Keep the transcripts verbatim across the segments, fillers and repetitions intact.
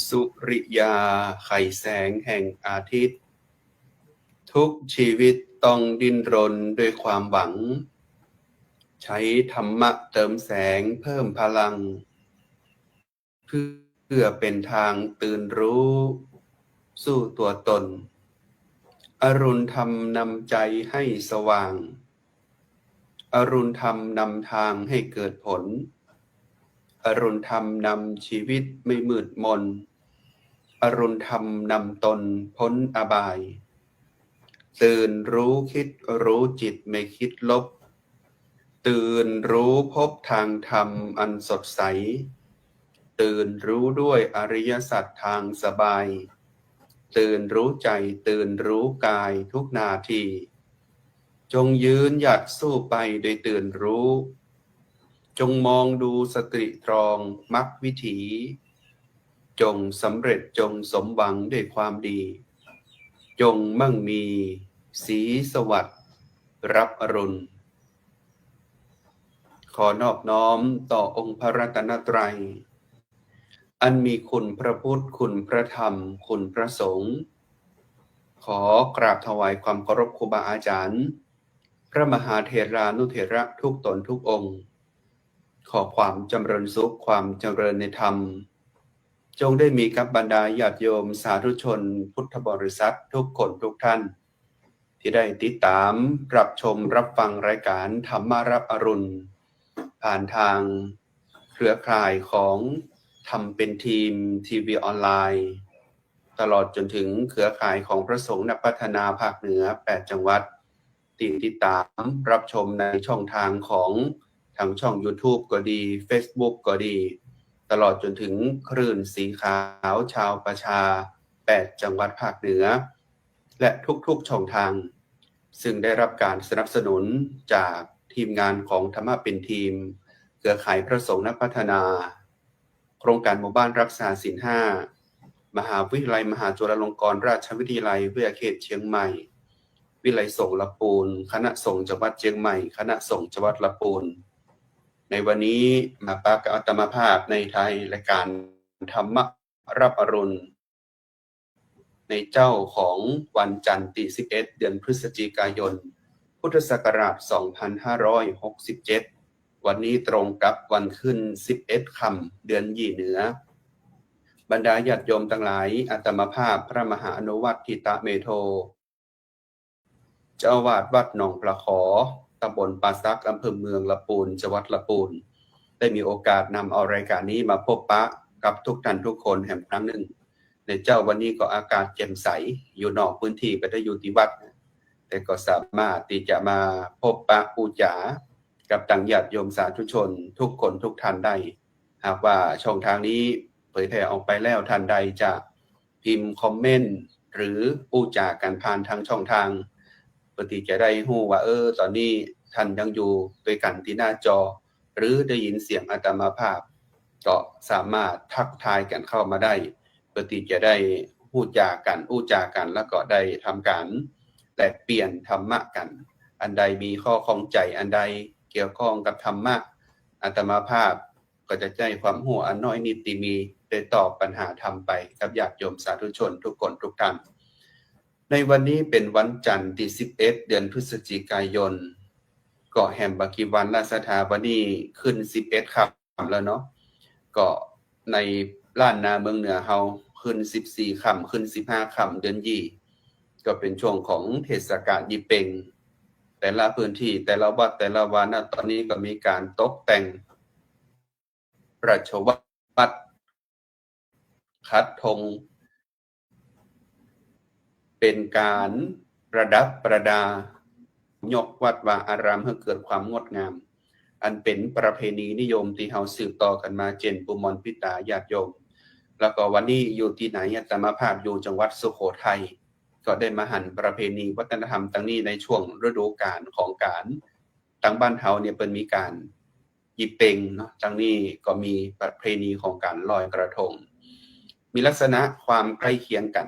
สุริยาไขแสงแห่งอาทิตย์ ทุกชีวิตต้องดิ้นรนด้วยความหวัง ใช้ธรรมะเติมแสงเพิ่มพลัง เพื่อเป็นทางตื่นรู้สู่ตัวตน อรุณธรรมนำใจให้สว่าง อรุณธรรมนำทางให้เกิดผล อรุณธรรมนำชีวิตไม่มืดมน อรุณธรรมนำตนพ้นอบาย ตื่นรู้คิดรู้จิตไม่คิดลบ ตื่นรู้พบทางธรรมอันสดใส ตื่นรู้ด้วยอริยสัจทางสบาย ตื่นรู้ใจ ตื่นรู้กายทุกนาที จงยืนหยัดสู้ไปโดยตื่นรู้ จงมองดูสติตรองมรรควิถี จงสำเร็จจงสมหวังด้วยความดี จงมั่งมีสีสวัสดิ์รับอรุณ ขอนอบน้อมต่อองค์พระรัตนตรัย อันมีคุณพระพุทธ คุณพระธรรม คุณพระสงฆ์ ขอกราบถวายความเคารพครูบาอาจารย์ พระมหาเถรานุเถระทุกตนทุกองค์ ขอความจำเริญสุข ความจำเริญในธรรม จงได้มีกับบรรดาญาติโยมสาธุชนพุทธบริษัททุกคนทุกท่าน ที่ได้ติดตามรับชมรับฟังรายการธรรมะรับอรุณ ผ่านทางเครือข่ายของธรรมเป็นธรรมทีวีออนไลน์ ตลอดจนถึงเครือข่ายของพระสงฆ์นักพัฒนาภาคเหนือแปดจังหวัด ที่ติดตามรับชมในช่องทางของทางช่องยูทูบก็ดี เฟซบุ๊กก็ดี ตลอดจนถึงคลื่นสีขาวชาวประชาแปดจังหวัดภาคเหนือ และทุกๆช่องทาง ซึ่งได้รับการสนับสนุนจากทีมงานของธรรมะเป็นธรรม เครือข่ายพระสงฆ์นักพัฒนา โครงการหมู่บ้านรักษาศีลห้า มหาวิทยาลัยมหาจุฬาลงกรณราชวิทยาลัยวิทยาเขตเชียงใหม่ วิทยาลัยสงฆ์ละปูน คณะสงฆ์จังหวัดเชียงใหม่ คณะสงฆ์จังหวัดละปูน ในวันนี้มาปะกับอาตมาภาพในท้ายรายการธรรมะรับอรุณ ในเจ๊าของวันจันทร์ตี้สิบเอ็ด เดือนพฤศจิกายน พุทธศักราชสองพันห้าร้อยหกสิบเจ็ด วันนี้ตรงกับวันขึ้นสิบเอ็ดค่ำ เดือนยี่เหนือ บรรดาญาติโยมตังหลาย อาตมาภาพพระมหาอนุวัฒน์ ทิตะเมโท เจ้าอาวาสวัดหนองปลาขอ ตำบลป่าสัก อำเภอเมืองละปูน จังหวัดละปูน ได้มีโอกาสนำเอารายการนี้มาพบปะกับทุกท่านทุกคนแหมครั้งหนึ่ง ในเจ๊าวันนี้ก็อากาศแจ่มใส อยู่นอกพื้นที่ บ่ได้อยู่ตี้วัด แต่ก็สามารถตี้จะมาพบปะอู้จ๋ากับตังญาติโยมสาธุชนทุกคนทุกท่านได้ หากว่าช่องทางนี้เผยแผ่ออกไปแล้ว ท่านใดจะพิมพ์คอมเมนต์ หรืออู้จ๋ากั๋นผ่านทางช่องทาง เพื่อตี้จะได้ฮู้ว่า เออ ต๋อนนี้ท่านยังอยู่ตวยกั๋นตี้หน้าจอ หรือได้ยินเสียงอาตมาภาพ ก็สามารถทักทายกั๋นเข้ามาได้ เพื่อตี้จะได้อู้จ๋ากั๋น อู้จ๋ากั๋น แล้วก็ได้ทำก๋านแลกเปลี่ยนธรรมะกั๋น อันใดมีข้อข้องใจ๋อันใดเกี่ยวข้องกับธรรมะ อาตมาภาพก็จะใจ๊ความฮู้อันน้อยนิดตี้มี ได้ตอบปัญหาธรรมไปกับญาติโยมสาธุชนทุกคนทุกท่าน ในวันนี้เป๋นวันจันทร์ตี้สิบเอ็ด เดือนพฤศจิกายน ก็แหมบ่กี่วันละศรัทธา วันนี้ขึ้นสิบเอ็ดค่ำแล้วเนาะ ก็ในล้านนาเมืองเหนือเฮาขึ้นสิบสี่ค่ำ ขึ้นสิบห้าค่ำเดือนยี่ ก็เป๋นช่วงของเทศกาลยี่เป็ง แต่ละพื้นที่ แต่ละวัด แต่ละวานะ ตอนนี้ก็มีก๋านตกแต่ง ราชวัตร ขัดธง เป๋นก๋านประดับประดา ยกวัดวาอารามหื้อเกิดความงดงาม อันเป๋นประเพณีนิยมตี้เฮาสืบต่อกั๋นมา เจ้นปู้หมอนปี้ต๋าญาติโยม แล้วก็วันนี้อยู่ตี้ไหน อาตมาภาพอยู่จังหวัดสุโขทัย ก็ได้มาหันประเพณีวัฒนธรรมตังนี้ในช่วงฤดูก๋าลของก๋าน ตางบ้านเฮาเนี่ยเปิ้นมีก๋าน ยี่เป็งเนาะ ตังนี้ก็มีประเพณีของก๋านลอยกระทง มีลักษณะความใกล้เคียงกั๋น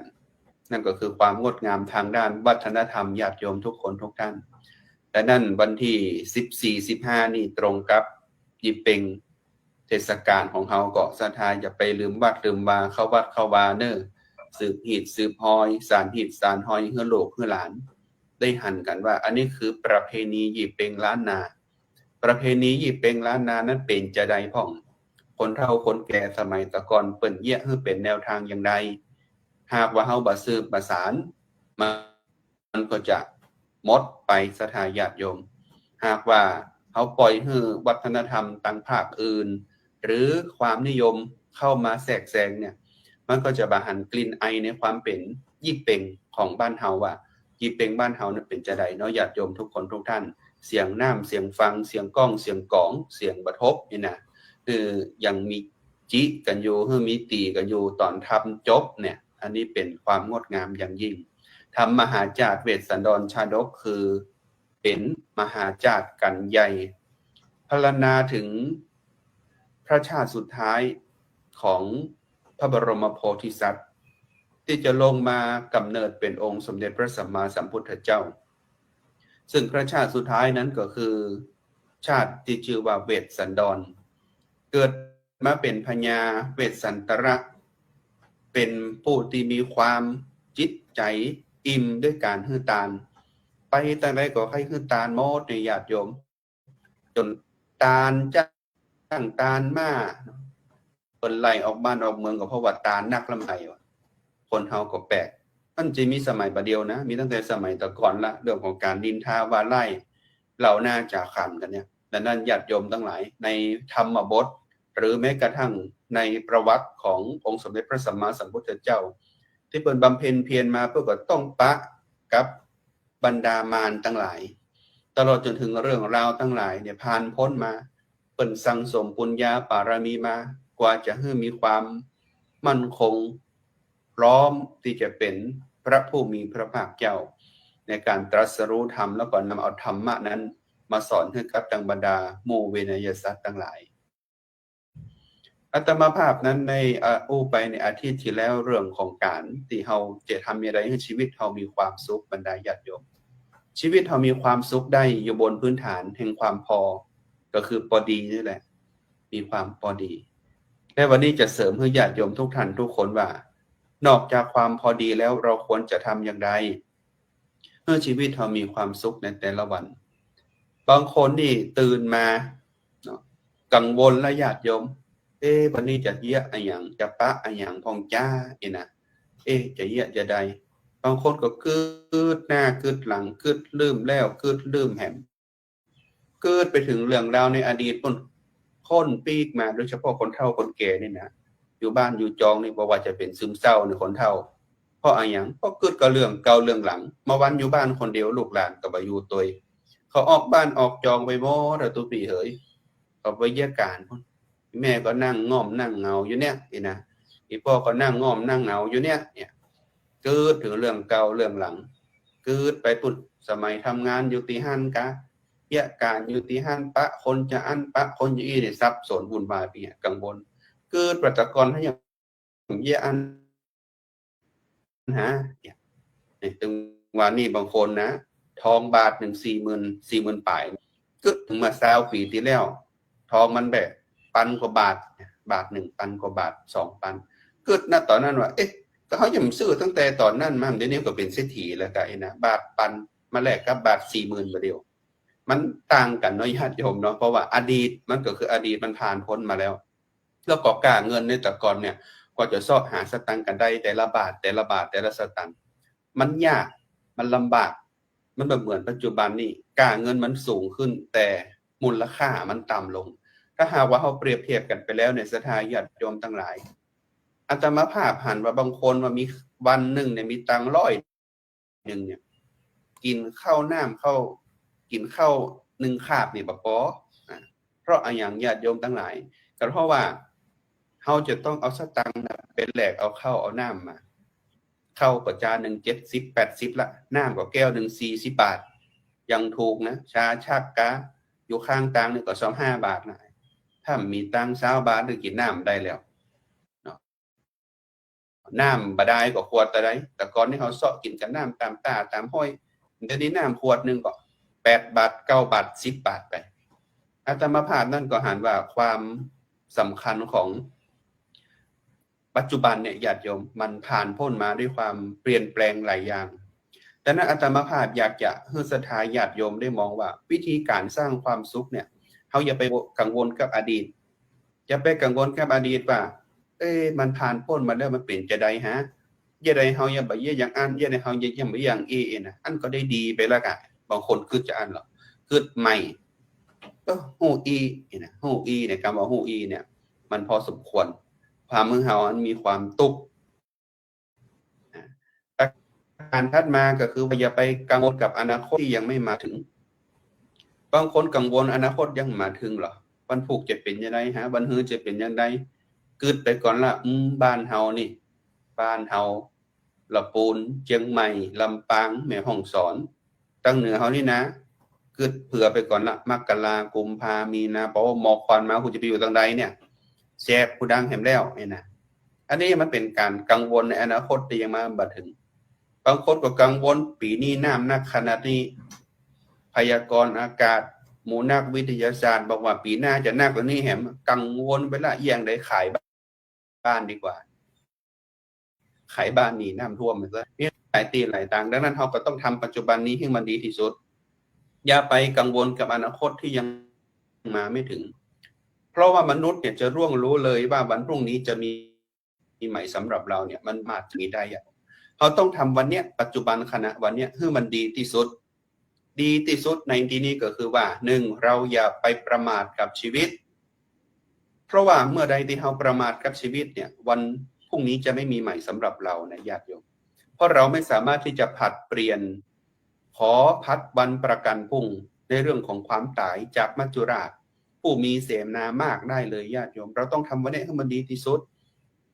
นั่นก็คือความงดงามตางด้านวัฒนธรรม ญาติโยมทุกคนทุกท่าน แต่นั้นวันตี้สิบสี่ สิบห้านี่ตรงกับยี่เป็ง เทศกาลของเฮา ก็ศรัทธาอย่าไปลืมวัดลืมวา เข้าวัดเข้าวาเน่อ สืบฮีตสืบฮอย สานฮีตสานฮอยหื้อลูกหื้อหลาน ได้หันกั๋นว่า อันนี้คือประเพณียี่เป็งล้านนา ประเพณียี่เป็งล้านนานั้นเป๋นจาใดพ่อง คนเฒ่าคนแก่สมัยตะก่อนเปิ้นเยียะหื้อเป๋นแนวตางอย่างใด หากว่าเฮาบ่สืบบ่สาน มันก็จะหมดไป ศรัทธาญาติโยม หากว่าเฮาปล่อยหื้อวัฒนธรรมตางภาคอื่น หรือความนิยมเข้ามาแทรกแซงเนี่ย มันก็จะบ่หันกลิ่นไอในความเป๋นยี่เป็งของบ้านเฮาว่า ยี่เป็งบ้านเฮานั้นเป๋นจาใดเนาะ ญาติโยมทุกคนทุกท่าน เสียงน้ำ เสียงฟัง เสียงก้อง เสียงก๋อง เสียงบ่าทบนี่นะ คือยังมีจิกั๋นอยู่ คือมีตี๋กั๋นอยู่ต๋อนทำจบเนี่ย อันนี้เป๋นความงดงามอย่างยิ่ง ทำมหาจาตุเวสสันดรชาดก คือเป๋นมหาจาตุกั๋นใหญ่ พรรณนาเถิงพระชาติสุดท้ายของพระบรมโพธิสัตว์ ตี้จะลงมากำเนิดเป๋นองค์สมเด็จพระสัมมาสัมพุทธเจ้า ซึ่งพระชาติสุดท้ายนั้นก็คือชาติตี้จื้อว่าเวสสันดร เกิดมาเป๋นพญาเวสสันตระ เป๋นผู้ตี้มีความจิตใจ๋อิ่มด้วยก๋านหื้อตาน ไปตางใดก็ใค่หื้อตานหมดเนี่ยญาติโยม จ๋นตานจ๊างตานม้า เปิ้นไล่ออกบ้านออกเมืองก็เพราะว่าตานนักลำใดวะ คนเฮาก็แปลก มันจะมีสมัยบ่าเดียวนะ มีตั้งแต่สมัยตะก่อนละ เรื่องของก๋านนินทาว่าร้าย เล่าหน้าจ๋าขันกั๋นเนี่ย ดังนั้นญาติโยมตังหลาย ในธรรมบท หรือแม้กระทั่งในประวัติขององค์สมเด็จพระสัมมาสัมพุทธเจ้า ตี้เปิ้นบำเพ็ญเพียรมา เปิ้นก็ต้องปะกับบรรดามารตังหลาย ตลอดจ๋นเถิงเรื่องราวตังหลายเนี่ยผ่านป๊นมา เปิ้นสั่งสมปุญญาปารมีมา กว่าจะหื้อมีความมั่นคง พร้อมตี้จะเป๋นพระผู้มีพระภาคเจ้า ในก๋านตรัสรู้ธรรม แล้วก็นำเอาธรรมะนั้นมาสอนหื้อกับตังบรรดาหมู่เวไนยสัตว์ตังหลาย อาตมาภาพนั้นได้ อ่า อู้ไปในอาทิตย์ตี้แล้วเรื่องของก๋านตี้เฮาจะทำอย่างไรหื้อชีวิตเฮามีความสุข บรรดาญาติโยม ชีวิตเฮามีความสุขได้อยู่บนพื้นฐานแห่งความพอ ก็คือปอดีนี่แหละ มีความปอดี และวันนี้จะเสริมหื้อญาติโยมทุกท่านทุกคนว่า นอกจากความพอดีแล้วเราควรจะทำอย่างไร หื้อชีวิตเฮามีความสุขในแต่ละวัน บางคนนี่ตื่นมาเนาะ กังวลละญาติโยม เอ๊ะ วันนี้จะเยียะอะหยัง จะปะอะหยังพ่องจ๊า เอ๊ะนะ เอ๊ะ จะเยียะจาใด บางคนก็กึ๊ดหน้ากึ๊ดหลัง กึ๊ดลืมแล้วกึ๊ดลืมแหม กึ๊ดไปเถิงเรื่องราวในอดีตปู้น ค้นปีกมา โดยเฉพาะคนเฒ่าคนแก่นี่นะ อยู่บ้านอยู่จองนี่ บ่ว่าจะเป๋นซึมเศร้าในคนเฒ่า เพราะอะหยัง เพราะกึ๊ดกับเรื่องเก่าเรื่องหลัง มาวันอยู่บ้านคนเดียว ลูกหลานก็บ่อยู่ตวย เขาออกบ้านออกจองไปหมดอะตุ๊ปี้เหย เขาไปเยียะก๋านปู้น แม่ก็นั่งง่อมนั่งเหงาอยู่เนี่ย นี่นะ อีพ่อก็นั่งง่อมนั่งเหงาอยู่เนี่ย เนี่ย กึ๊ดเถิงเรื่องเก่าเรื่องหลัง กึ๊ดไปปู้น สมัยทำงานอยู่ตี้หั้นกา เยียะก๋านอยู่ตี้หั้น ปะคนจาอั้น ปะคนจาอี้เนี่ย สับสนวุ่นวายไปเนี่ย กังวล กึ๊ดว่าตะก่อนเฮายังเยียะอันหา เนี่ย เนี่ย เถิงวันนี้บางคนนะ ทองบาทนึ่งสี่หมื่น สี่หมื่นป๋าย กึ๊ดเถิงเมื่อซาวปี๋ตี้แล้ว ทองมันแบบปันกว่าบาท บาทนึ่งปันกว่าบาท สองปัน กึ๊ดนะต๋อนนั้นว่า เอ๊ะ ก็เฮายังซื้อตั้งแต่ต๋อนนั้นมา เดี๋ยวนี้ก็เป๋นเศรษฐีแล้วกา เอ๊ะนะ บาทปันมาแลกกับบาทสี่หมื่นบ่าเดี่ยว มันต่างกั๋นเนาะญาติโยมเนาะ เพราะว่าอดีตมันก็คืออดีต มันผ่านพ้นมาแล้ว แล้วก็ก้าเงินในแต่ก่อนเนี่ย กว่าจะเซาะหาสตางค์กั๋นได้แต่ละบาท แต่ละบาท แต่ละสตางค์ มันยาก มันลำบาก มันบ่เหมือนปัจจุบันนี้ ก้าเงินมันสูงขึ้น แต่มูลค่ามันต่ำลง ถ้าหากว่าเฮาเปรียบเทียบกั๋นไปแล้วเนี่ย ศรัทธาญาติโยมตังหลาย อาตมาภาพหันว่าบางคนว่ามีวันนึ่งเนี่ยมีตังค์ร้อยนึ่งเนี่ย กิ๋นข้าวน้ำข้าว กิ๋นข้าวนึ่งคาบนี่บ่ปอ อ่า เพราะอะหยังญาติโยมตังหลาย ก็เพราะว่าเฮาจะต้องเอาสตางค์น่ะไปแลกเอาข้าวเอาน้ำมา ข้าวก็จานนึ่งเจ็ดสิบแปดสิบละ น้ำก็แก้วนึ่งสี่สิบบาท ยังถูกนะ ชาชักกา อยู่ข้างตางนี่ก็ซาวห้าบาทนะ ถ้ามีตังค์ซาวบาทนี่กิ๋นน้ำได้แล้วเนาะ น้ำบ่ดายก็ขวดเต้าใด แต่ก่อนนี่เฮาเซาะกิ๋นกับน้ำต๋ามต้าต๋ามห้วย เดี๋ยวนี้น้ำขวดนึ่งก็แปดบาท เก้าบาท สิบบาทไป อาตมาภาพนั้นก็หันว่าความสำคัญของปัจจุบันเนี่ยญาติโยม มันผ่านพ้นมาด้วยความเปลี่ยนแปลงหลายอย่าง ดังนั้นอาตมาภาพอยากจะหื้อศรัทธาญาติโยมได้มองว่าวิธีการสร้างความสุขเนี่ย เฮาอย่าไปกังวลกับอดีต อย่าไปกังวลกับอดีตว่า เอ๊ะ มันผ่านพ้นมาแล้วมันเป๋นจาใดฮะ เยียะใดเฮายังบ่เยียะอย่างอั้น เยียะใดเฮายังบ่เยียะอย่างอี้นะ อันก็ได้ดีไปแล้วกะ บางคนกึ๊ดจะอั้นเหรอ กึ๊ดใหม่ เออ ฮู้อี้นะ ฮู้อี้เนี่ย กำว่าฮู้อี้เนี่ย มันพอสมควร ความหื้อเฮาอันมีความตุ๊กข์ อ่า ประการถัดมาก็คือว่าอย่าไปกังวลกับอนาคตที่ยังไม่มาถึง บางคนกังวลอนาคตยังบ่มาถึงเหรอ วันพูกจะเป๋นจาใดฮะ วันฮือจะเป๋นจาใด กึ๊ดไปก่อนละ อืม บ้านเฮานี่ บ้านเฮา ละปูน เจียงใหม่ ลำปาง แม่ฮ่องสอน ตังเหนือเฮานี่นะ กึ๊ดเผื่อไปก่อนละ มกรา กุมภา มีนา ปอ หมอกควันมา กูจะไปอยู่ตังใดเนี่ย แสบกูดังแหมแล้วเนี่ยนะ อันนี้มันเป๋นการกังวลในอนาคตที่ยังมาบ่ถึง บางคนก็กังวล ปี๋นี้น้ำหนักขนาดนี้ พยากรณ์อากาศ หมู่นักวิทยาศาสตร์บอกว่าปี๋หน้าจะหนักกว่านี้แหม กังวลไปละ เยียะใดขายบ้านดีกว่า ขายบ้านหนีน้ำท่วมไปซะ มีหลายตี้หลายตาง ดังนั้นเฮาก็ต้องทำปัจจุบันนี้หื้อมันดีที่สุด อย่าไปกังวลกับอนาคตที่ยังมาไม่ถึง เพราะว่ามนุษย์เนี่ยจะล่วงรู้เลยว่าวันพรุ่งนี้จะมี มีไหมสำหรับเราเนี่ย มันบ่อาจมีได้อะ เฮาต้องทำวันเนี้ย ปัจจุบันขณะวันเนี้ย หื้อมันดีที่สุด ดีที่สุดในตี้นี้ก็คือว่า หนึ่ง เราอย่าไปประมาทกับชีวิต เพราะว่าเมื่อใดที่เฮาประมาทกับชีวิตเนี่ย วันพรุ่งนี้จะไม่มีไหมสำหรับเรานะญาติโยม เพราะเราไม่สามารถที่จะผลัดเปลี่ยน ขอผลัดวันประกันพรุ่งในเรื่องของความต๋ายจากมัจจุราช ผู้มีเสนามากได้เลยญาติโยม เราต้องทำวันนี้ให้มันดีที่สุด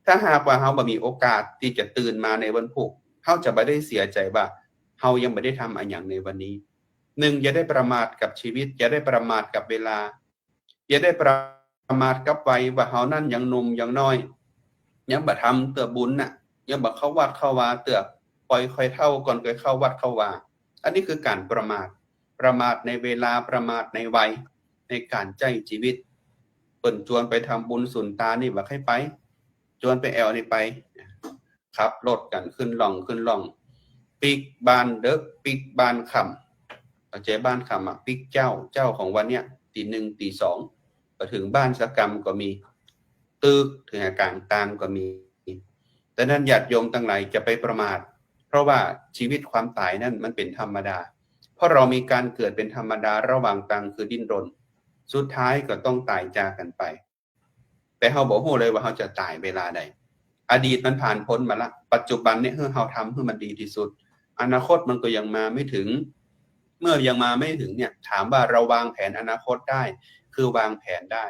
ถ้าหากว่าเฮาบ่มีโอกาสตี้จะตื่นมาในวันพูก เฮาจะบ่ได้เสียใจ๋ว่าเฮายังบ่ได้ทำอะหยังในวันนี้ หนึ่ง อย่าได้ประมาทกับชีวิต อย่าได้ประมาทกับเวลา อย่าได้ประมาทกับวัย ว่าเฮานั้นยังหนุ่มยังน้อย ยังบ่ทำเตื้อบุญน่ะ ยังบ่เข้าวัดเข้าวาเตื้อ ปล่อยค่อยเฒ่าก่อนค่อยเข้าวัดเข้าวา อันนี้คือการประมาท ประมาทในเวลา ประมาทในวัย ในการใจ๊จีวิต เปิ้นจวนไปทำบุญสุนตานี่บ่ใค่ไป จวนไปแอ่วนี่ไป ขับรถกั๋นขึ้นล่องขึ้นล่อง ปิ๊กบ้านเดิ็ก ปิ๊กบ้านค่ำ เข้าใจ๋บ้านค่ำอะ ปิ๊กเจ๊า เจ๊าของวันเนี้ย ตี๋หนึ่ง ตี๋สอง บ่เถิงบ้านสักกำก็มี ตึกเถิงก๋างตางก็มี ดังนั้นญาติโยมตังหลายจะไปประมาท เพราะว่าชีวิตความต๋ายนั้นมันเป๋นธรรมดา เพราะเรามีการเกิดเป๋นธรรมดา ระหว่างตางคือดิ้นรน สุดท้ายก็ต้องต๋ายจากกั๋นไป แต่เฮาบ่ฮู้เลยว่าเฮาจะต๋ายเวลาใด อดีตมันผ่านพ้นมาละ ปัจจุบันเนี่ยหื้อเฮาทำหื้อมันดีที่สุด อนาคตมันก็ยังมาไม่ถึง เมื่อยังมาไม่ถึงเนี่ย ถามว่าเราวางแผนอนาคตได้ คือวางแผนได้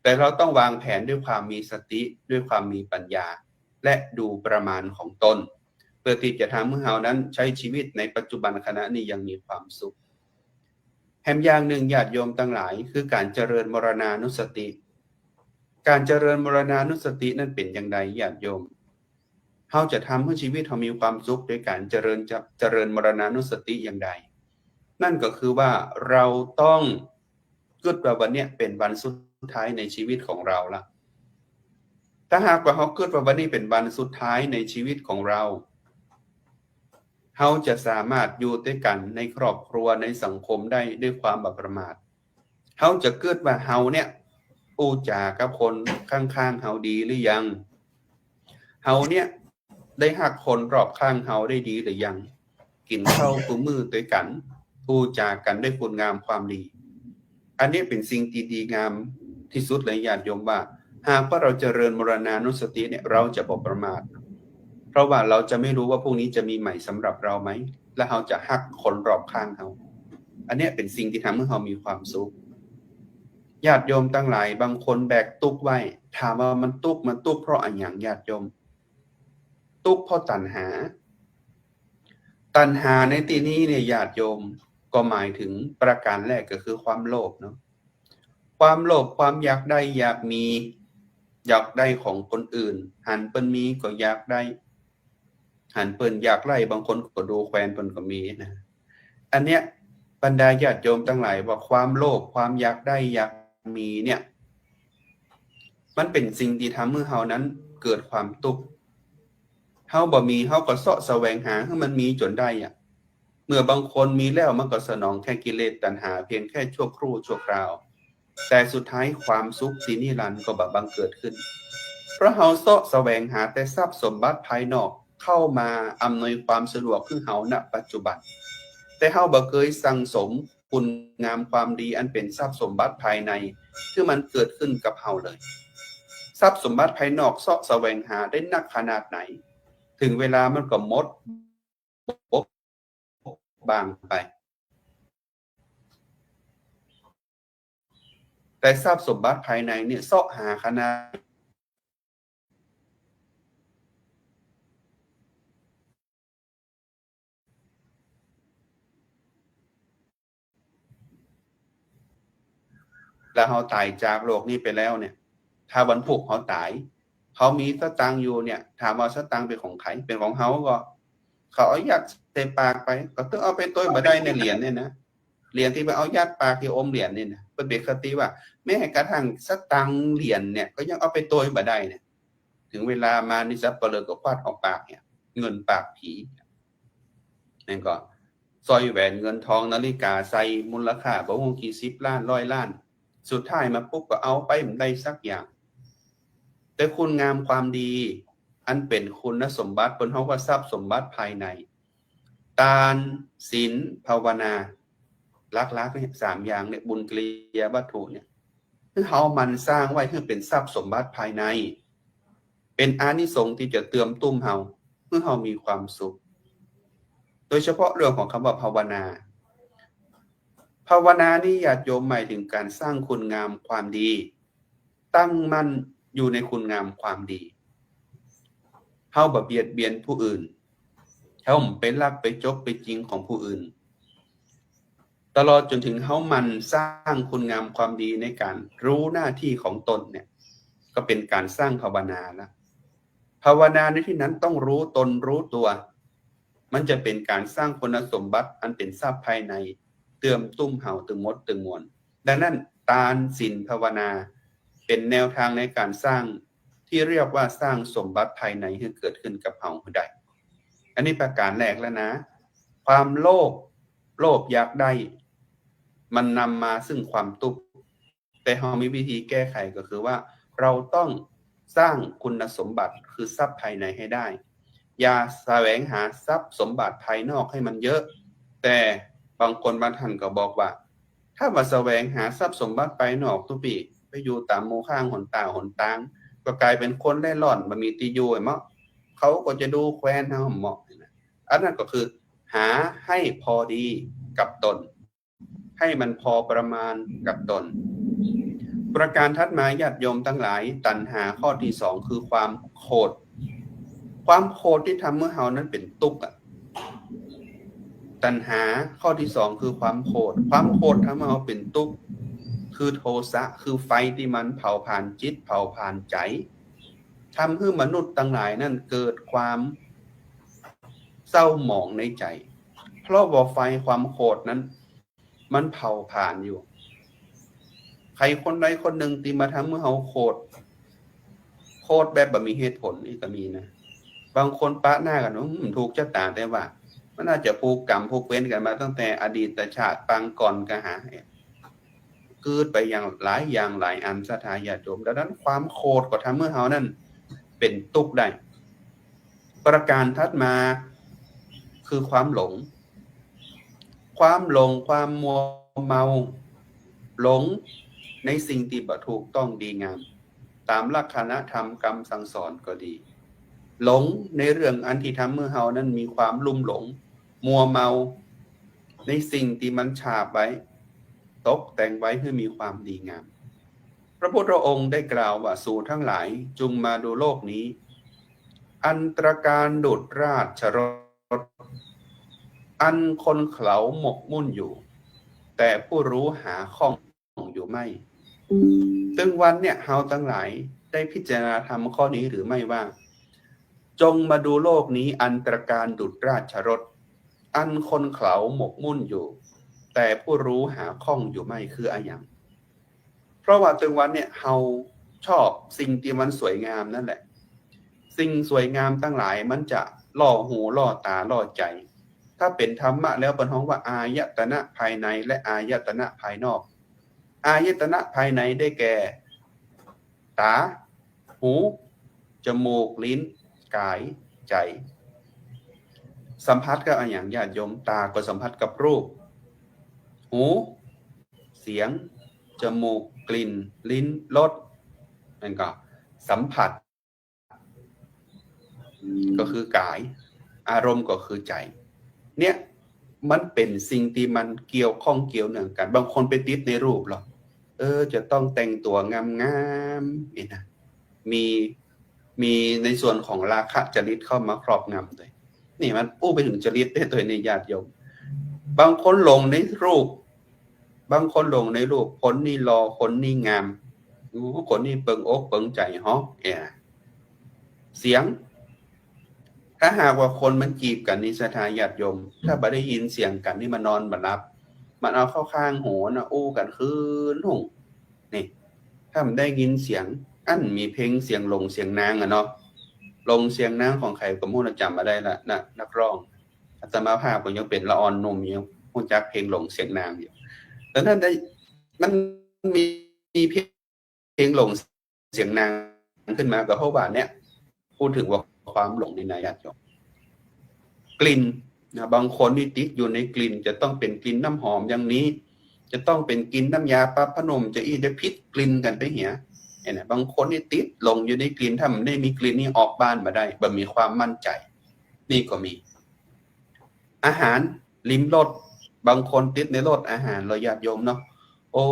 แต่เราต้องวางแผนด้วยความมีสติ ด้วยความมีปัญญา และดูประมาณของตน เพื่อตี้จะทำหื้อเฮานั้นใจ๊จีวิตในปัจจุบันขณะนี้อย่างมีความสุข แหมอย่างนึ่งญาติโยมตังหลาย คือการเจริญมรณานุสติ การเจริญมรณานุสตินั้นเป๋นอย่างใดญาติโยม เฮาจะทำหื้อจีวิตเฮามีความสุขโดยการเจริญจะ เจริญมรณานุสติอย่างใด นั่นก็คือว่าเราต้องกึ๊ดว่าวันเนี้ยเป๋นวันสุดท้ายในจีวิตของเราละ ถ้าหากว่าเฮากึ๊ดว่าวันนี้เป๋นวันสุดท้ายในจีวิตของเรา เฮาจะสามารถอยู่ตวยกั๋นในครอบครัว ในสังคมได้ด้วยความบ่ประมาท เฮาจะกึ๊ดว่าเฮาเนี่ยอู้จ๋ากับคนข้างๆ เฮาดีหรือยัง เฮาเนี่ยได้ฮักคนรอบข้างเฮาได้ดีหรือยัง กิ๋นข้าวกู้มื้อตวยกั๋น อู้จ๋ากั๋นด้วยคุณงามความดี อันนี้เป๋นสิ่งตี้ดีงามตี้สุดเลยญาติโยมว่า หากว่าเราเจริญมรณานุสติเนี่ย เราจะบ่ประมาท เพราะว่าเราจะไม่รู้ว่าพรุ่งนี้จะมีใหม่สำหรับเราไหม และเฮาจะฮักคนรอบข้างเฮา อันเนี้ยเป๋นสิ่งตี้ทำหื้อเฮามีความสุข ญาติโยมตังหลาย บางคนแบกตุ๊กข์ไว้ ถามว่ามันตุ๊กข์ มันตุ๊กข์เพราะอะหยังญาติโยม ตุ๊กข์เพราะตัณหา ตัณหาในตี้นี้เนี่ยญาติโยม ก็หมายถึงประการแรกก็คือความโลภเนาะ ความโลภ ความอยากได้อยากมี อยากได้ของคนอื่น หันเปิ้นมีก็อยากได้ หันเปิ้นอยากไล้ บางคนก็ดูแควนเปิ้นก็มีนะ อันเนี้ยบรรดาญาติโยมตังหลายว่าความโลภ ความอยากได้อยากมีเนี่ย มันเป๋นสิ่งตี้ทำหื้อเฮานั้นเกิดความตุ๊กข์ เฮาบ่มี เฮาก็เซาะแสวงหาหื้อมันมีจ๋นได้อะ เมื่อบางคนมีแล้วมันก็สนองแค่กิเลสตัณหาเพียงแค่ชั่วครู่ชั่วคราว แต่สุดท้ายความสุขตี้นิรันดร์ก็บ่บังเกิดขึ้น เพราะเฮาเซาะแสวงหาแต่ทรัพย์สมบัติภายนอกเข้ามาอำนวยความสะดวกหื้อเฮา ณ ปัจจุบัน แต่เฮาบ่เกยสั่งสมคุณงามความดีอันเป๋นทรัพย์สมบัติภายในหื้อมันเกิดขึ้นกับเฮาเลย ทรัพย์สมบัติภายนอกเซาะแสวงหาได้นักขนาดไหน เถิงเวลามันก็หมด บกบางไป แต่ทรัพย์สมบัติภายในเนี่ยเซาะหาขนาด แล้วเฮาต๋ายจากโลกนี้ไปแล้วเนี่ย ถ้าวันพุธเฮาต๋าย เฮามีสตางค์อยู่เนี่ย ถามว่าสตางค์เป๋นของใผ เป๋นของเฮาก็ เขาเอายัดใส่ปากไป ก็ต้องเอาไปตวยบ่ได้ในเหรียญเนี่ยนะ เหรียญตี้ไปเอายัดปากตี้อมเหรียญเนี่ยนะ เปิ้นเป๋นคติว่า แม้กระทั่งสตางค์เหรียญเนี่ย ก็ยังเอาไปตวยบ่ได้เนี่ย เถิงเวลามานี่สัปเหร่อก็ควัดออกปากเนี่ย เงินปากผี นั่นก็สร้อยแหวนเงินทองนาฬิกาใส่มูลค่าบ่ฮู้กี่สิบล้านร้อยล้าน สุดท้ายมาปุ๊บก็เอาไปบ่ได้สักอย่าง แต่คุณงามความดี อันเป๋นคุณสมบัติ เปิ้นฮ้องว่าทรัพย์สมบัติภายใน ตาน ศีล ภาวนา หลักๆ เนี่ย สามอย่างเนี่ย บุญกิริยาวัตถุเนี่ย หื้อเฮาหมั่นสร้างไว้หื้อเป๋นทรัพย์สมบัติภายใน เป๋นอานิสงส์ตี้จะเติมตุ้มเฮา หื้อเฮามีความสุข โดยเฉพาะเรื่องของคำว่าภาวนา ภาวนานี้ญาติโยมหมายถึงการสร้างคุณงามความดี ตั้งมั่นอยู่ในคุณงามความดี เฮาบ่เบียดเบียนผู้อื่น เฮาบ่ไปลักไปจกไปจิงของผู้อื่น ตลอดจ๋นเถิงเฮาหมั่นสร้างคุณงามความดีในการรู้หน้าตี้ของตนเนี่ย ก็เป๋นการสร้างภาวนาละ ภาวนาในตี้นั้นต้องรู้ตนรู้ตัว มันจะเป๋นการสร้างคุณสมบัติอันเป๋นทรัพย์ภายใน เติมตุ้มเฮาตึงหมดตึงมวล ดังนั้น ตาน ศีล ภาวนา เป๋นแนวทางในการสร้าง ตี้เรียกว่าสร้างสมบัติภายในหื้อเกิดขึ้นกับเฮาหื้อได้ อันนี้ประการแรกแล้วนะ ความโลภ โลภอยากได้ มันนำมาซึ่งความตุ๊กข์ แต่เฮามีวิธีแก้ไขก็คือว่า เราต้องสร้างคุณสมบัติคือทรัพย์ภายในให้ได้ อย่าแสวงหาทรัพย์สมบัติภายนอกให้มันเยอะ แต่บางคนบางท่านก็บอกว่า ถ้าว่าแสวงหาทรัพย์สมบัติภายนอกตุ๊ปี้ ไปอยู่ต๋ามหมู่ข้างหนต๋าหนตาง ก็ก๋ายเป๋นคนเร่ร่อน บ่มีตี้อยู่เหมาะ เขาก็จะดูแควนเฮาเหมาะนะ อันนั้นก็คือหาให้พอดีกับตน ให้มันพอประมาณกับตน ประการถัดมาญาติโยมตังหลาย ตัณหาข้อตี้สองคือความโขด ความโขดตี้ทำหื้อเฮานั้นเป๋นตุ๊กข์อะ ตัณหาข้อตี้สองคือความโขด ความโขดทำหื้อเฮาเป๋นตุ๊กข์ คือโทสะ คือไฟตี้มันเผาผลาญจิต เผาผลาญใจ๋ ทำหื้อมนุษย์ตังหลายนั้นเกิดความเศร้าหมองในใจ๋ เพราะว่าไฟความโขดนั้น มันเผาผลาญอยู่ ใผคนใดคนนึ่งตี้มาทำหื้อเฮาโขด โขดแบบบ่มีเหตุผลนี่ก็มีนะ บางคนปะหน้ากั๋น อืม ถูกจะต๋า แต่ว่า มันอาจจะผูกกรรมผูกเวรกั๋นมาตั้งแต่อดีตชาติปางก่อนกาหา เกิดไปอย่างหลายอย่างหลายอัน ศรัทธาญาติโยม ดังนั้นความโขดก็ทำหื้อเฮานั้นเป๋นตุ๊กข์ได้ ประการถัดมาคือความหลง ความหลง ความมัวเมา หลงในสิ่งตี้บ่ถูกต้องดีงาม ต๋ามลักษณะธรรมกำสั่งสอนก็ดี หลงในเรื่องอันตี้ทำหื้อเฮานั้นมีความลุ่มหลง มัวเมา ในสิ่งตี้มันฉาบไว้ ตกแต่งไว้หื้อมีความดีงาม พระพุทธองค์ได้กล่าวว่า สูทั้งหลายจุงมาดูโลกนี้ อันตรการดุจราชรถ อันคนเขาหมกมุ่นอยู่ แต่ผู้รู้หาข้องอยู่ไม่ ตึงวันเนี่ย เฮาตังหลายได้พิจารณาธรรมข้อนี้หรือไม่ว่า จงมาดูโลกนี้ อันตรการดุจราชรถ อันคนเขาหมกมุ่นอยู่ แต่ผู้รู้หาข้องอยู่ไม่ คืออะหยัง เพราะว่าตึงวันเนี่ย เฮาชอบสิ่งตี้มันสวยงามนั่นแหละ สิ่งสวยงามตังหลายมันจะล่อหูล่อต๋าล่อใจ๋ ถ้าเป๋นธรรมะแล้วเปิ้นฮ้องว่าอายตนะภายในและอายตนะภายนอก อายตนะภายในได้แก่ ต๋า หู จมูก ลิ้น ก๋าย ใจ๋ สัมผัสกับอะหยังญาติโยม ต๋าก็สัมผัสกับรูป หู เสียง จมูก กลิ่น ลิ้น รส นั่นก็สัมผัส ก็คือก๋าย อารมณ์ก็คือใจ๋ เนี่ย มันเป๋นสิ่งตี้มันเกี่ยวข้องเกี่ยวเนื่องกั๋น บางคนไปติดในรูปหรอก เออ จะต้องแต่งตั๋วงามๆ นี่นะ มี มีในส่วนของราคะจริตเข้ามาครอบงำด้วย นี่มันอู้ไปเถิงจริตได้ตัวยนี่ญาติโยม บางคนหลงในรูป บางคนหลงในรูป คนนี้หล่อ คนนี้งาม โอ้ คนนี้เปิงอกเปิงใจ๋ฮอ เอ้ย เสียง ถ้าหากว่าคนมันจีบกั๋นนี่ศรัทธาญาติโยม ถ้าบ่ได้ยินเสียงกั๋นนี่มันนอนบ่หลับ มันเอาเข้าข้างหูนะ อู้กั๋นคืนหุง นี่ ถ้ามันได้ยินเสียง อันมีเพลงเสียงหลงเสียงนางอะเนาะ หลงเสียงนางของใผก็บ่ฮู้นะ จ๋ำบ่ได้ละนะ นักร้อง อาตมาภาพก็ยังเป๋นละอ่อนหนุ่มอยู่ ฮู้จักเพลงหลงเสียงนางอยู่ แต่นั้นได้ มันมี มีเพลง เพลงหลงเสียงนางขึ้นมาก็เพราะว่าเนี่ย พูดเถิงว่าความหลงนี่นะญาติโยม กลิ่นนะ บางคนนี่ติดอยู่ในกลิ่น จะต้องเป๋นกลิ่นน้ำหอมอย่างนี้ จะต้องเป๋นกลิ่นน้ำยาปะผ้านุ่ม จะอี้จะผิดกลิ่นกั๋นไปเหีย เห็นไหม บางคนนี่ติดหลงอยู่ในกลิ่น ถ้ามันได้มีกลิ่นนี่ออกบ้านบ่ได้ บ่มีความมั่นใจ๋ นี่ก็มี อาหาร ลิ้มรส บางคนติดในรสอาหารเนาะญาติโยมเนาะ โอ้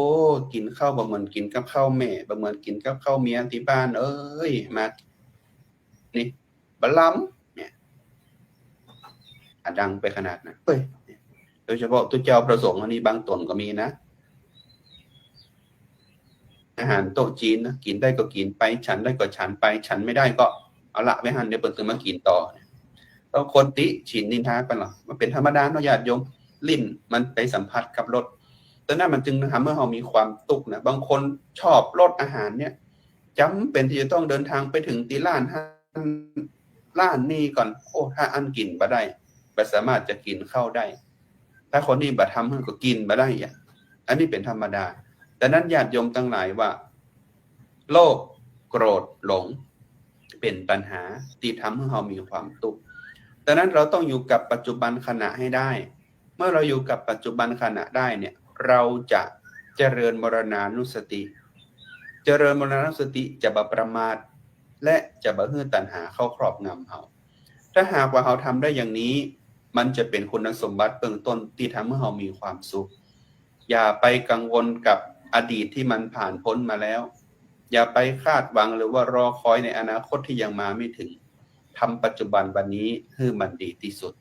กิ๋นข้าวบ่เหมือนกิ๋นกับข้าวแม่ บ่เหมือนกิ๋นกับข้าวเมียตี้บ้าน เอ้ย มา นี่ บ่ล้ำ เนี่ย อะดังไปขนาดนั้น เฮ้ย โดยเฉพาะตุ๊เจ้าพระสงฆ์อันนี้บางต๋นก็มีนะ อาหารโต๊ะจีนนะ กิ๋นได้ก็กิ๋นไป ฉันได้ก็ฉันไป ฉันไม่ได้ก็เอาละไว้หั้น เดี๋ยวเปิ้นจะมากิ๋นต่อ บางคนติฉินนินทาไปหรอ มันเป๋นธรรมดาเนาะญาติโยม ลิ้นมันไปสัมผัสกับรส แต่นั้นมันจึงทำให้เฮามีความตุ๊กข์นะ บางคนชอบรสอาหารเนี่ย จ๋ำเป๋นตี้จะต้องเดินทางไปเถิงตี้ร้าน ร้านนี้ก่อน โอ้ ถ้าอั้นกิ๋นบ่ได้ บ่สามารถจะกิ๋นข้าวได้ ถ้าคนนี้บ่ทำหื้อก็กิ๋นบ่ได้อะ อันนี้เป๋นธรรมดา ดังนั้นญาติโยมตังหลายว่า โลภ โกรธ หลง เป๋นตัณหาตี้ทำหื้อเฮามีความตุ๊กข์ ดังนั้นเราต้องอยู่กับปัจจุบันขณะให้ได้ เมื่อเราอยู่กับปัจจุบันขณะได้เนี่ย เราจะเจริญมรณานุสติ เจริญมรณานุสติจะบ่ประมาท และจะบ่หื้อตัณหาเข้าครอบงำเฮา ถ้าหากว่าเฮาทำได้อย่างนี้ มันจะเป๋นคุณสมบัติเบื้องต้นตี้ทำหื้อเฮามีความสุข อย่าไปกังวลกับอดีตตี้มันผ่านป๊นมาแล้ว อย่าไปคาดหวังหรือว่ารอคอยในอนาคตตี้ยังมาไม่ถึง ทำปัจจุบันวันนี้หื้อมันดีตี้สุด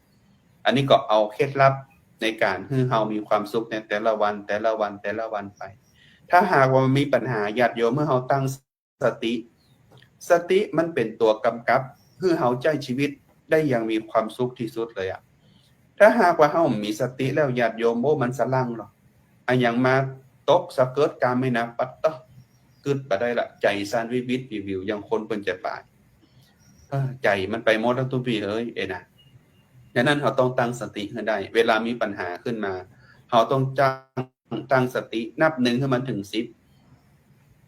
อันนี้ก็เอาเคล็ดลับในก๋านหื้อเฮามีความสุขในแต่ละวัน แต่ละวัน แต่ละวันไป ถ้าหากว่ามันมีปัญหาญาติโยม เมื่อเฮาตั้งสติ สติมันเป๋นตั๋วกำกับหื้อเฮาใจ๊ชีวิตได้อย่างมีความสุขตี้สุดเลยอะ ถ้าหากว่าเฮาบ่มีสติแล้วญาติโยม โอ้ มันสะหลั้งหรอก อะหยังมาตกสะเกิดกาไม่หนัก ปั๊ดเต๊อะ กึ๊ดบ่ได้ละ ใจ๋สั่นวิววิววิววิว อย่างคนเปิ้นจะต๋าย เออ ใจ๋มันไปหมดแล้วตุ๊ปี้เอ้ย เอ้ยนะ ดังนั้นเฮาต้องตั้งสติหื้อได้ เวลามีปัญหาขึ้นมา เฮาต้องตั้ง ตั้งสตินับหนึ่งหื้อมันเถิงสิบ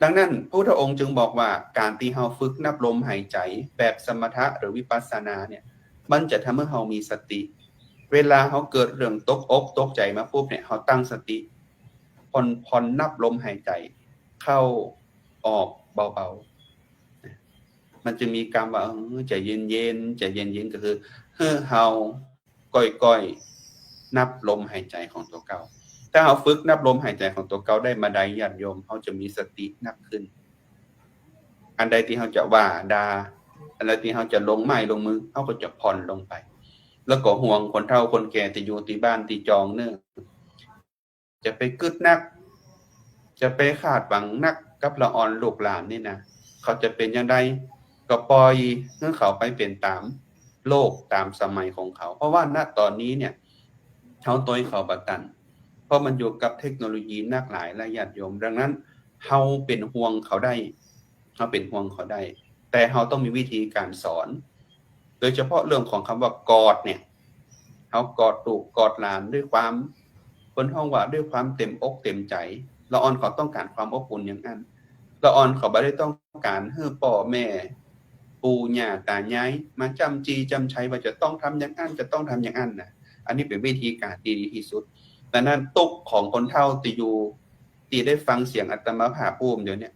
ดังนั้นพระพุทธองค์จึงบอกว่า ก๋านตี้เฮาฝึกนับลมหายใจ๋แบบสมถะหรือวิปัสสนาเนี่ย มันจะทำหื้อเฮามีสติ เวลาเฮาเกิดเรื่องตกอกตกใจ๋มาปุ๊บเนี่ย เฮาตั้งสติ ผ่อน ผ่อนนับลมหายใจ๋เข้าออกเบาๆ มันจะมีกำว่า เออ ใจ๋เย็นๆ ใจ๋เย็นๆ ก็คือ หื้อเฮาก้อยๆ นับลมหายใจ๋ของตั๋วเก่า ถ้าเฮาฝึกนับลมหายใจ๋ของตั๋วเก่าได้เมื่อใด ญาติโยม เฮาจะมีสตินักขึ้น อันใดตี้เฮาจะว่าด่า อันใดตี้เฮาจะลงไม้ลงมือ เฮาก็จะผ่อนลงไป แล้วก็ห่วงคนเฒ่าคนแก่ตี้อยู่ตี้บ้านตี้จองเน่อ จะไปกึ๊ดนัก จะไปคาดหวังนักกับละอ่อนลูกหลานนี่นะ เขาจะเป๋นอย่างใด ก็ปล่อยหื้อเขาไปเป๋นต๋ามโลกต๋ามสมัยของเขา เพราะว่า ณ ต๋อนนี้เนี่ย เฮาตวยเขาบ่ตัน เพราะมันอยู่กับเทคโนโลยีนักหลาย ญาติโยม ดังนั้น เฮาเป๋นห่วงเขาได้ เฮาเป๋นห่วงเขาได้ แต่เฮาต้องมีวิธีก๋านสอน โดยเฉพาะเรื่องของกำว่ากอดเนี่ย เฮากอดลูกกอดหลานด้วยความ เปิ้นฮ้องว่าด้วยความเต๋มอกเต๋มใจ๋ ละอ่อนเขาต้องก๋านความอบอุ่นอย่างอั้น ละอ่อนเขาบ่ได้ต้องก๋านหื้อป้อแม่ ปู่ย่าต๋ายายมาจ้ำจี้จ้ำชัยว่าจะต้องทำอย่างอั้น จะต้องทำอย่างอั้นนะ อันนี้เป๋นวิธีก๋านตี้ดีตี้สุด ดังนั้นตุ๊กของคนเฒ่าตี้อยู่ ตี้ได้ฟังเสียงอาตมาภาพอู้มเดี๋ยวนี้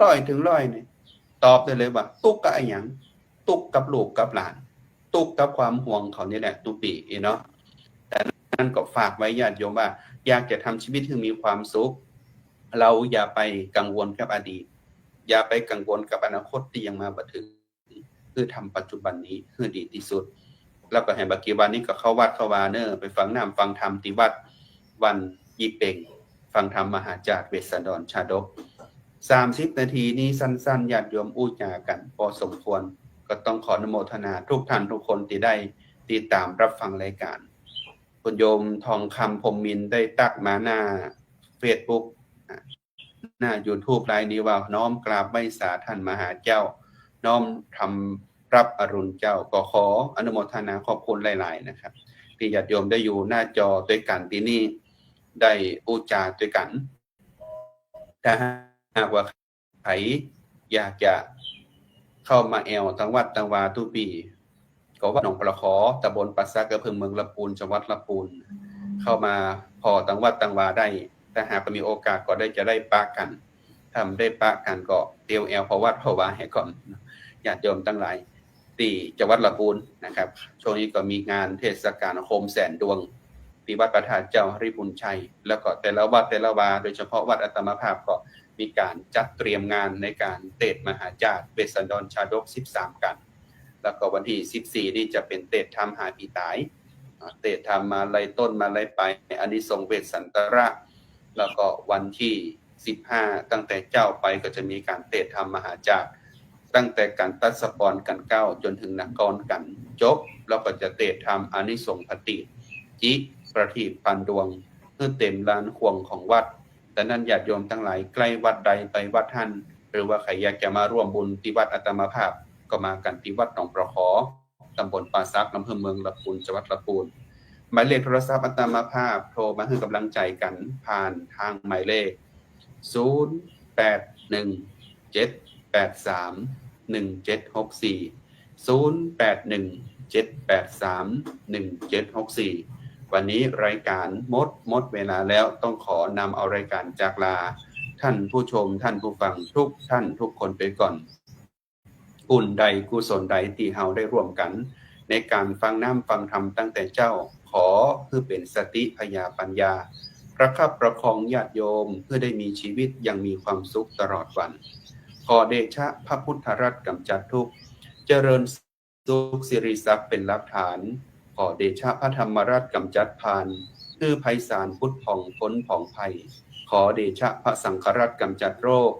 ร้อยเถิงร้อยเนี่ย ตอบได้เลยว่าตุ๊กกับอะหยัง ตุ๊กกับลูกกับหลาน ตุ๊กกับความห่วงเขานี่แหละ ตุ๊ปี๋อี้เนาะ ดังนั้นก็ฝากไว้ญาติโยมว่า อยากจะทำชีวิตหื้อมีความสุข เฮาอย่าไปกังวลกับอดีต อย่าไปกังวลกับอนาคตตี้ยังมาบ่เถิง หื้อทำปัจจุบันนี้หื้อดีตี้สุด แล้วก็แหมเมื่อกี้วันนี้ก็เข้าวัดเข้าวาเน่อ ไปฟังน้ำฟังธรรมตี้วัดวันยี่เป่ง ฟังธรรมมหาจาร์เวสสันดรชาดก สามสิบนาทีนี้สั้นๆ ญาติโยมอู้จ๋ากั๋นพอสมควร ก็ต้องขออนุโมทนาทุกท่านทุกคนตี้ได้ติดต๋ามรับฟังรายก๋าน คุณโยมทองคำพรหมมินทร์ได้ตั๊กมาหน้าเฟซบุ๊ก หน้ายูทูบไลน์นี้ว่า น้อมกราบไหว้สาท่านมหาเจ้า น้อมทำรับอรุณเจ้า ก็ขออนุโมทนาขอบคุณหลายๆ นะครับ ตี้ญาติโยมได้อยู่หน้าจอตวยกั๋นตี้นี่ ได้อู้จ๋าตวยกั๋น ถ้าหากว่าใผอยากจะเข้ามาแอ่วตังวัดตังวาตุ๊ปี๋ ก็วัดหนองปะขอ ตำบลป่าสัก อำเภอเมืองละปูน จังหวัดละปูน เข้ามาผ่อตังวัดตังวาได้ ถ้าหากว่ามีโอกาสก็ได้จะได้ปะกั๋น ถ้าบ่ได้ปะกั๋นก็เตียวแอ่วผ่อวัดผ่อวาแหก่อน ญาติโยมตังหลาย ตี้จังหวัดละปูนนะครับ ช่วงนี้ก็มีงานเทศกาลโคมแสนดวง ตี้วัดพระธาตุเจ้าหริภุญชัย แล้วก็แต่ละวัดแต่ละวา โดยเฉพาะวัดอาตมาภาพก็มีก๋านจัดเตรียมงานในก๋านเตสน์มหาจาร์เวสสันดรชาดกสิบสามกั๋น แล้วก็วันตี้สิบสี่นี่จะเป๋นเตสน์ธรรมหาผีต๋าย อ่า เตสน์ธรรมมาลัยต้นมาลัยปลาย อานิสงส์เวสสันตระ แล้วก็วันตี้สิบห้าตั้งแต่เจ๊าไปก็จะมีก๋านเตสน์ธรรมมหาจาร์ ตั้งแต่ก๋านตัดสะปอนก๋านเก๊าจ๋นเถิงนากรก๋านจบ แล้วก็จะเตสน์ธรรมอานิสงส์ผะตีป จิประทีปพันดวง หื้อเต๋มลานข่วงของวัด ดังนั้นญาติโยมตังหลายใก้วัดใดไปวัดหั้น หรือว่าใผอยากจะมาร่วมบุญตี้วัดอาตมาภาพ ก็มากั๋นตี้วัดหนองปะขอ ตำบลป่าสัก อำเภอเมืองละปูน จังหวัดละปูน หมายเลขโทรศัพท์อาตมาภาพ โทรมาหื้อก๋ำลังใจ๋กั๋นผ่านตางหมายเลข ศูนย์แปดหนึ่งเจ็ดแปดสามหนึ่งเจ็ดหกสี่ ศูนย์แปดหนึ่งเจ็ดแปดสามหนึ่งเจ็ดหกสี่ วันนี้รายก๋านหมด หมดเวลาแล้ว ต้องขอนำเอารายก๋านจากลา ท่านผู้ชม ท่านผู้ฟังทุกท่านทุกคนไปก่อน บุญใดกุศลใดตี้เฮาได้ร่วมกั๋น ในก๋านฟังน้ำฟังธรรมตั้งแต่เจ๊า ขอหื้อเป๋นสติพญาปัญญา ประคับประคองญาติโยม หื้อได้มีชีวิตอย่างมีความสุขตลอดวัน ขอเดชะพระพุทธรัตน์ก๋ำจัดทุกข์ เจริญสุขสิริศักดิ์เป๋นรากฐาน ขอเดชะพระธรรมรัตน์ก๋ำจัดพาล หื้อไพศาลผุดผ่องป๊นผองภัย ขอเดชะพระสังฆรัตน์ก๋ำจัดโรค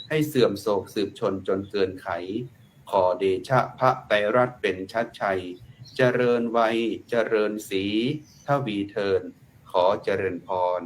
หื้อเสื่อมโศกสืบชนจนเกินไข ขอเดชะพระไตรรัตน์เป๋นชัดชัย เจริญวัยเจริญศรีทวีเทิน ขอเจริญพร